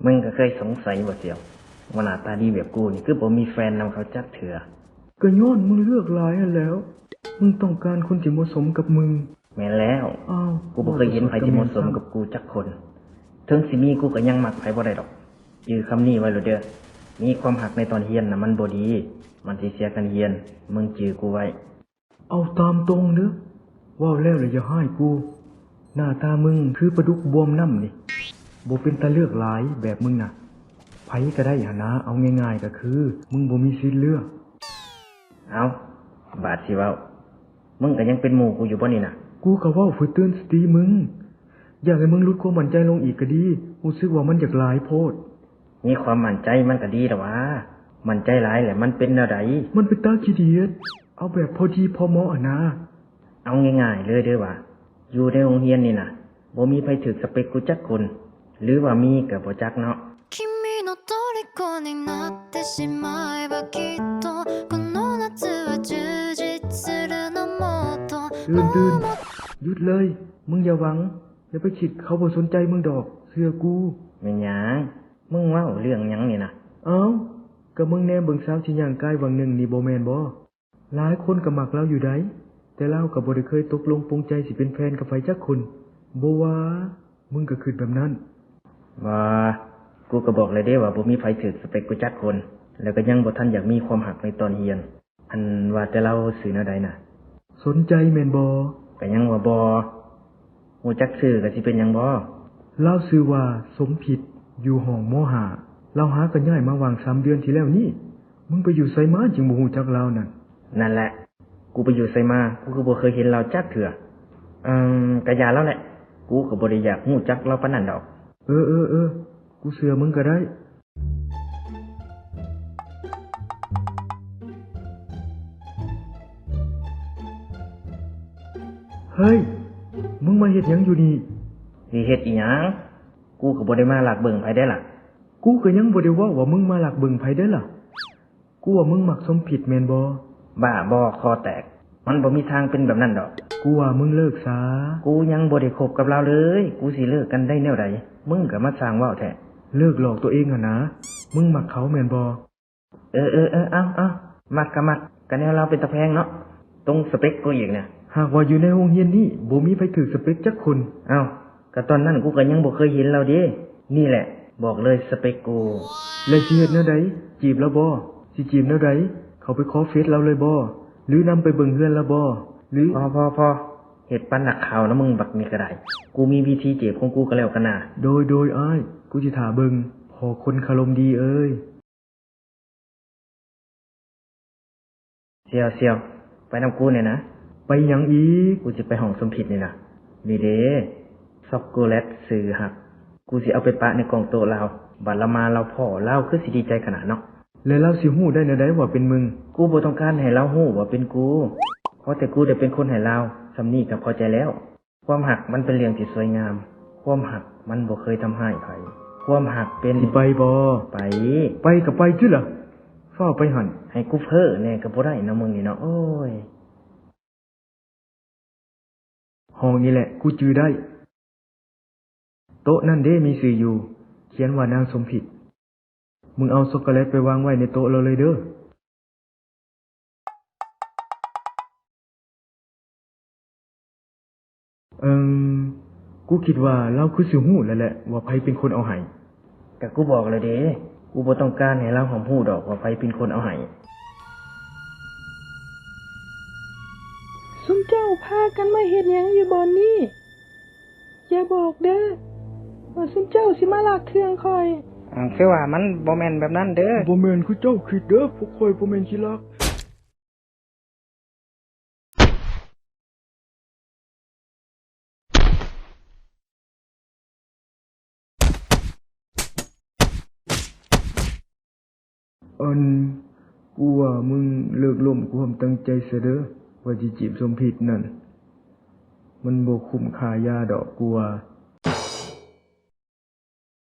ມຶງກໍເຄີຍສົງໄສບໍ່ສ່ຽວ ວ່າໜ້າຕາດີແບບກູນີ້ ຄືບໍ່ມີແຟນນຳເຂົາຈັກເທື່ອ? ກໍຍ້ອນມຶງເລືອກຫຼາຍຫັ້ນແຫຼ້ວ. ມຶງຕ້ອງການຄົນທີ່ເໝາະສົມກັບມຶງ. ແມ່ນແລ້ວ. ອ້າວ ກູບໍ່ເຄີຍເຫັນໃຜທີ່ເໝາະສົມກັບກູຈັກຄົນ. ເຖິງຊິມີ ກູກໍຍັງມັກໃຜບໍ່ໄດ້ດອກ. ຈື່ຄຳນີ້ໄວ້ໂລດເດີ້. ມີຄວາມຮັກໃນຕອນຮຽນນະ ມັນບໍ່ດີ. ມັນຊິເສຍການຮຽນ. ມຶງຈື່ກູໄວ້. ເອົາຕາມຕົງເດີ້. ເວົ້າແລ້ວລະຢ່າຮ້າຍກູ. ໜ້າຕາມຶງຄືປາດຸກບວມນ້ຳນີ້. ບໍ່ເປັນຕາເລືອກຫຼາຍແບບມຶງນະ. ໃຜກໍໄດ້ຫັ້ນນາ. ເອົາງ່າຍໆກໍຄື ມຶງບໍ່ມີສິດເລືອກ. ເອົ້າ ບາດຊິເວົ້າ. ມຶງກໍຍັງເປັນໝູ່ກູຢູ່ບໍ່ນີ້ນະ? ກູກໍເວົ້າເພື່ອເຕືອນສະຕິມຶງ. ຢາກໃຫ້ມຶງຫຼຸດຄວາມໝັ້ນໃຈລົງອີກກໍດີ. ຮູ້ສຶກວ່າມັນຢາກຫຼາຍໂພດ. ມີຄວາມໝັ້ນໃຈມັນກໍດີແລ້ວຫວາ. ໝັ້ນໃຈຫຼາຍແລ້ວມັນເປັນແນວໃດ? ມັນເປັນຕາຂີ້ດຽດ. ເອົາແບບພໍດີພໍເໝາະຫັ້ນນາ. ເອົາງ່າຍໆເລີຍເດີ້ຫວາ. ຢູ່ໃນໂຮງຮຽນນີ້ນະ ບໍ່ມີໃຜຖືກສະເປັກກູຈັກຄົນ. ຫຼືວ່າມີກໍບໍ່ຈັກເນາະ. 君の虜になってしまえばきっとこの夏は充実するのもっと ຕື່ນ, ຕື່ນ. ຢຸດເລີຍ. ມຶງຢ່າຫວັງ. ຢ່າໄປຄິດ. ເຂົາບໍ່ສົນໃຈມຶງດອກ. ເຊື່ອກູ. ແມ່ນຫຍັງ? ມຶງເວົ້າເລື່ອງຫຍັງນີ້ນະ? ເອົ້າ, ກໍມຶງແນມເບິ່ງສາວທີ່ຍ່າງກາຍຫວ່າງໜຶ່ງນີ້ ບໍ່ແມ່ນບໍ? ຫຼາຍຄົນກໍມັກລາວຢູ່ໃດ, ແຕ່ລາວກໍບໍ່ໄດ້ເຄີຍຕົກລົງປົງໃຈຊິເປັນແຟນກັບໃຜຈັກຄົນ. ບໍ່ວ່າ ມຶງກໍຄິດແບບນັ້ນ. ບໍ່, ກູກໍບອກແລ້ວເດ້ວ່າບໍ່ມີໃຜຖືກສະເປັກກູຈັກຄົນ, ແລ້ວກໍຍັງບໍ່ທັນຢາກມີຄວາມຮັກໃນຕອນຮຽນ. ອັນວ່າແຕ່ລາວຊື່ແນວໃດນະ? ສົນໃຈແມ່ນບໍ່? ກໍຍັງວ່າບໍ່. ຮູ້ຈັກຊື່ກໍຊິເປັນຫຍັງບໍ? ລາວຊື່ວ່າ ສົມພິດ, ຢູ່ຫ້ອງ ມໍຫ້າ. ລາວຫາກໍຍ້າຍມາຫວ່າງສາມເດືອນທີ່ແລ້ວນີ້. ມຶງໄປຢູ່ໃສມາຈຶ່ງບໍ່ຮູ້ຈັກລາວນັ້ນ? ນັ້ນແຫຼະ, ກູໄປຢູ່ໃສມາ, ກູຄືບໍ່ເຄີຍເຫັນລາວຈັກເທື່ອ. ເອີ່ມ, ກະຢ່າລາວແຫຼະ, ກູກໍບໍ່ໄດ້ຢາກຮູ້ຈັກລາວປານນັ້ນດອກ. ເອີ, ເອີ, ເອີ, ກູເຊື່ອມຶງກໍໄດ້. ເຮີ້ຍ, ມຶງມາເຮັດຫຍັງຢູ່ນີ້? ຊິເຮັດອີ່ຫຍັງ? ກູກໍບໍ່ໄດ້ມາລັກເບິ່ງໃຜເດ້ລະ. ກູກໍຍັງບໍ່ໄດ້ເວົ້າວ່າມຶງມາລັກເບິ່ງໃຜເດ້ລະ. ກູວ່າມຶງມັກສົມພິດແມ່ນບໍ່? ບ້າບໍ, ຄໍແຕກ. ມັນບໍ່ມີທາງເປັນແບບນັ້ນດອກ. ກູວ່າມຶງເລີກຊາ. ກູຍັງບໍ່ໄດ້ຄົບກັບລາວເລີຍ. ກູຊິເລີກກັນໄດ້ແນວໃດ? ມຶງກໍມາສ້າງເວົ້າແທ້. ເລີກຫຼອກຕົວເອງຫັ້ນນາ. ມຶງມັກເຂົາແມ່ນບໍ່? ເອີ, ເອີ, ເອີ, ເອົາ, ເອົາ, ມັກກໍມັກ. ກະແນວລາວເປັນຕາແພງເນາະ. ຕົງສະເປັກກູອີກນະ. ຫາກວ່າຢູ່ໃນໂຮງຮຽນນີ້ບໍ່ມີໃຜຖືກສະເປັກຈັກຄົນ. ເອົ້າ, ກະຕອນນັ້ນກູກໍຍັງບໍ່ເຄີຍເຫັນລາວເດ້. ນີ້ແຫຼະ, ບອກເລີຍສະເປັກກູ. ແລ້ວຊິເຮັດແນວໃດ? ຈີບລາວບໍ? ຊິຈີບແນວໃດ? ເຂົ້າໄປຂໍເຟສລາວເລີຍບໍ? ຫຼືນຳໄປເບິ່ງເຮືອນລາວບໍ? ຫຼື ພໍ, ພໍ, ພໍ. ເຮັດປັນນັກຂ່າວນະມຶງບັກນີ້ກໍໄດ້. ກູມີວິທີຈີບຂອງກູກໍແລ້ວກັນນາ. ໂດຍ, ໂດຍ, ອ້າຍ. ກູຊິຖ້າເບິ່ງ. ພໍ່ຄົນຄາລົມດີເອີຍ. ສ່ຽວ, ສ່ຽວ, ໄປນຳກູແດ່ນະ. ໄປຫຍັງອີກ? ກູຊິໄປຫ້ອງສົມພິດນີ້ນະ. ນີ້ເດ້, ຊັອກໂກແລັດຊື່ຮັກ. ກູຊິເອົາໄປປະໃນກ້ອງໂຕະລາວ. ບາດລາວມາລາວພໍ້, ລາວຄືຊິດີໃຈຂະໜາດເນາະ. ແລະລາວຊິຮູ້ໄດ້ແນວໃດວ່າເປັນມຶງ? ກູບໍ່ຕ້ອງການໃຫ້ລາວຮູ້ວ່າເປັນກູ. ຂໍແຕ່ກູໄດ້ເປັນຄົນໃຫ້ລາວ, ສ່ຳນີ້ກໍພໍໃຈແລ້ວ. ຄວາມຮັກມັນເປັນເລື່ອງທີ່ສວຍງາມ. ຄວາມຮັກມັນບໍ່ເຄີຍທຳຮ້າຍໃຜ. ຄວາມຮັກເປັນ ຊິໄປບໍ່? ໄປ. ໄປກໍໄປຕິລະ. ຟ້າວໄປຫັ້ນ. ໃຫ້ກູເພ້ແດ່ກໍບໍ່ໄດ້ນະມຶງນີ້ເນາະ. ໂອ້ຍ. ຫ້ອງນີ້ແຫຼະ, ກູຈື່ໄດ້. ໂຕະນັ້ນເດ້ມີຊື່ຢູ່, ຂຽນວ່ານາງສົມພິດ. ມຶງເອົາຊັອກໂກແລັດໄປວາງໄວ້ໃນໂຕະລາວເລີຍເດີ້. ເອີ່ມ, ກູຄິດວ່າລາວຄືຊິຮູ້ແລ້ວແຫຼະວ່າໃຜເປັນຄົນເອົາໃຫ້. ກະກູບອກແລ້ວເດ້, ກູບໍ່ຕ້ອງການໃຫ້ລາວຮັບຮູ້ດອກວ່າໃຜເປັນຄົນເອົາໃຫ້. ຊຸມເຈົ້າພາກັນມາເຮັດຫຍັງຢູ່ບ່ອນນີ້? ຢ່າບອກເດີ້ ວ່າຊຸມເຈົ້າຊິມາລັກເຄື່ອງຂ້ອຍ. ຄືວ່າມັນບໍ່ແມ່ນແບບນັ້ນເດີ້. ບໍ່ແມ່ນຄືເຈົ້າຄິດເດີ້, ພວກຂ້ອຍບໍ່ແມ່ນຂີ້ລັກ. ອັນ, ກູວ່າມຶງເລີກລົ້ມຄວາມຕັ້ງໃຈຊະເດີ້ ວ່າຊິຈີບສົມພິດນັ້ນ. ມັນບໍ່ຄຸ້ມຄ່າຢາດອກ ກູວ່າ.